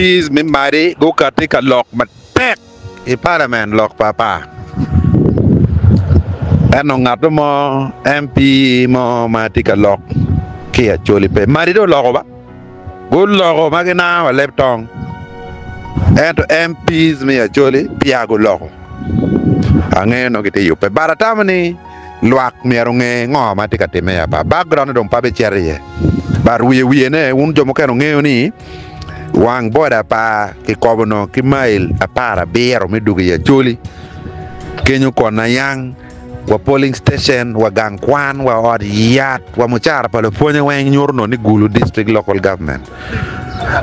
MPs me Madi gukati ka lok matek i Parliament lok pa apar. Ento ngat mo MP mo ma tye ka lok ki i Acholi pe. Madi dong oloko ba? Guloko ma ginango wa leb tong. Ento MPs me Acholi peya guloko. Angeyo nongo gitye yubbe. But atamo ni lwak myero onge ngo ma tye ka timme i apar. Background ne dong pe abicito iye. But wiye wiye ne wun jo mukene wungeyo ni wang boda apar kikobo nongo ki mail 17 me dwogo i Acholi. Kenyo kona yang wa polling station, wa gang kwan, wa ot yat, wa mucara pa lupwonye weng nyuto nongo ni Gulu District Local Government.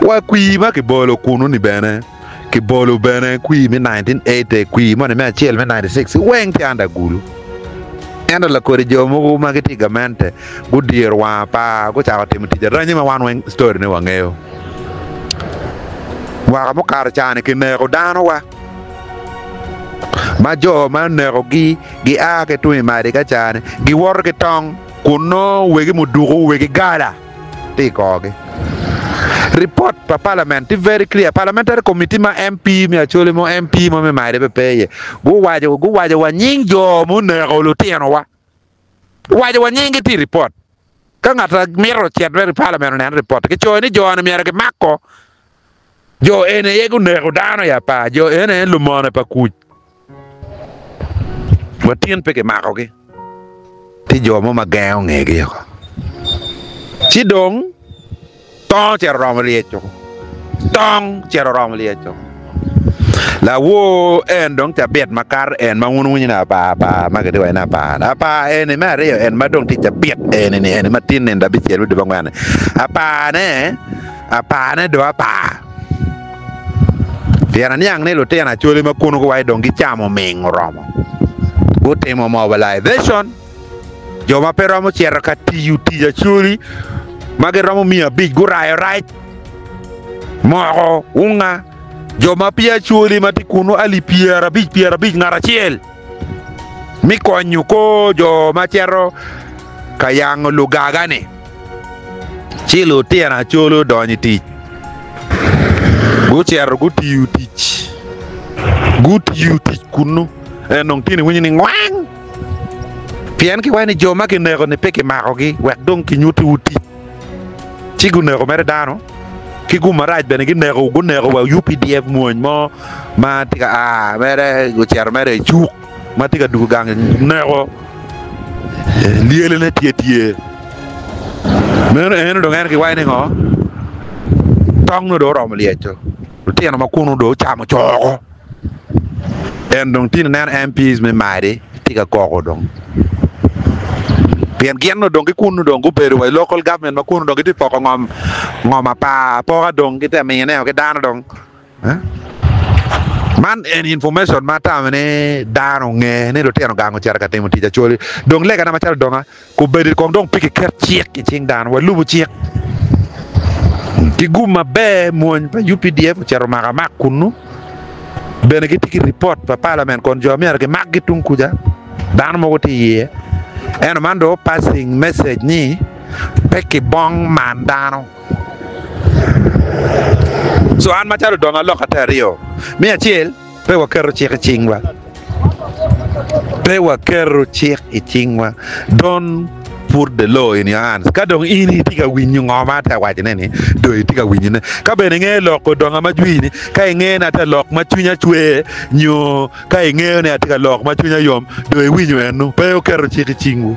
Wa kwir ma kibolo kunu ni bene Kibolo bene kwir me 1980, kwir moni me acel me 96 weng tye under Gulu. Ento lakodi jo mogo ma gitye i gamente gudiro wang apar gucako timo tic aranyi ma wan weng story ne wangeyo. Mwaka mukato ca-ni kineko dano wa ma jo ma onekogi gia ki tung i Madiga ca-ni giwoto ki tong kun nongo wegi muduku wegi gala. tye i korgi. Ripot pa palament tye very clear, parliamentary committee ma MP me Acholi mo, MP mo me Madi bene pe iye, guwaco guwaco wa nying jo muneko lutinowa, waco wa nyinggi tye i ripot. Ka ngat mito ocit mere i palament onen ripot, kicoyo ni jo-ni myero gimako jo eni aye guneko dano i apar, jo eni aye lumone pa kuc. Watin pe kimakogi, tye jo mo ma gengo ngegi woko. Ci dong tong ocito oromo lyec woko, tong ocito oromo lyec woko. Lawor en dong cabit makato en ma wun wuwinyo ni apar apar ma kitye waco ni apar apar eni me aryo en ma dong tye cabit eni ni eni ma tin nino abicel me dwe me angwen ni apar-ne apar-ne dong apar. Pien aniang ni lutino Acholi ma kunu guwaco dong gicamo ming oromo. Gutimo mobilization, jo ma pe romo cito ka tiyo tic Acholi ma giromo 500 gurayo rac moko unga, jo ma pe Acholi ma tye kunu alip 50 50 ngat acel me konyo kor jo ma cito ka yango lugaga-ni. Ci lutino Acholi odonyo i tic, gucito gutiyo tic, gutiyo tic kunnu. En dong tyen iwinyo ni ngwang, pien kiwaco ni jo ma kineko-ni pe kimakogi wek dong kinyutiwu tic. Ci guneko mere dano ki gum marac bene gineko, guneko wa UPDF mwony mo ma tye ka a mere ocito mere i cuk. ma tye ka dwogo gang neko lyelene tye tye meno eno dong en kiwaco ni ngo tong nongo dong oromo lyeco lutino ma kunu dong ocamo coko en dong tye ineno MPs me Madi tye ka koko dong pien gin nongo dong ki kunu dong gubedo wa i local government ma kunu dong gitye poko ngom ngom apar apoka dong gitye ka miyone ki dano dong. Man en information ma atamo ni dano onge ni lutino gang ocito ka timo tic acholi. Dong legana macalo donga kobedi kong dong pe kiket cik i cing dano walubo cik. Ki gum maber mwony pa UPDF ocito omako amak kunu bene gitye ki report pa parliament kon jo myero gimak gi tung kuca dano mogo tye iye ento man dong passing message ni pe kibong man dano. Co an macalo odongo alok ate aryo. Me acel, pe waketo cik i cingwa. Pe waketo cik i cingwa. Don't put the law in your hands. Ka dong in itye ka winyo ngo ma atye ka wacone ni, dong itye ka winyone. Ka bene ingeyo lok odonga ma jwi-ni, ka ingeyo ni atye ka lok ma cwinya cwer, nyo ka ingeyo ni atye ka lok ma cwinya yom, dong iwinyo eno. Pe wuketo cik i cingwu.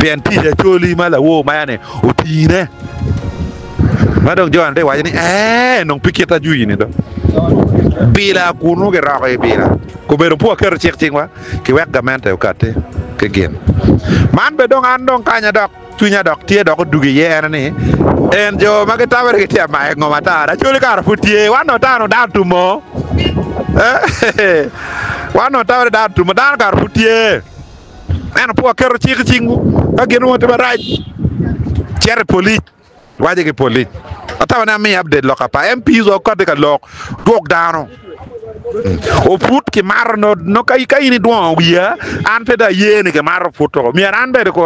Pien tic Acholi ma lawor maya-ni otine, ma dong jo-ni tye ka waco ni, Ee, nong pi kit ajwi-ni do. Bila kunnu giroko i bila. Kobedo pud waketo cik cingwa ki wek gamente okatti ki gin man bene dong an dong kanya dok cwinya dok tye dok odugo iye ene ni en jo ma gitamo ni gitye ka mayo ngom ata Acholi kara pud tye wan dong tano dano tumo wan dong tamo ni dano tumo dano kara pud tye. Ento pe waketo cik i cingwu. Ka gin mo tye marac, cit i polic, waco ki polic. Atamo ni amiyo update lok apa MPs wa okati ka lok dwok dano. Oput kimato no, no ka, ka in idwongo wiya, an pe dong aye ni kimato oput oko. Myero an bene ko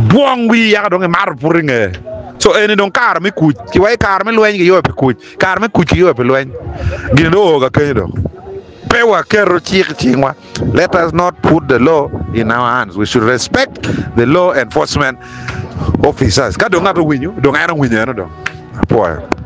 dwong wi yaka dong imato oput i nge. So eni dong kare me kuc ki wa i kare me lweny kiyubo pi kuc, kare me kuc kiyubo pi lweny. Gin dong oo ka kenyo dong. Pe waketo cik i cingwa. Let us not put the law in our hands. We should respect the law enforcement officers. Ka dong ngat owinyo, dong en owinyo eno dong. Apwoyo.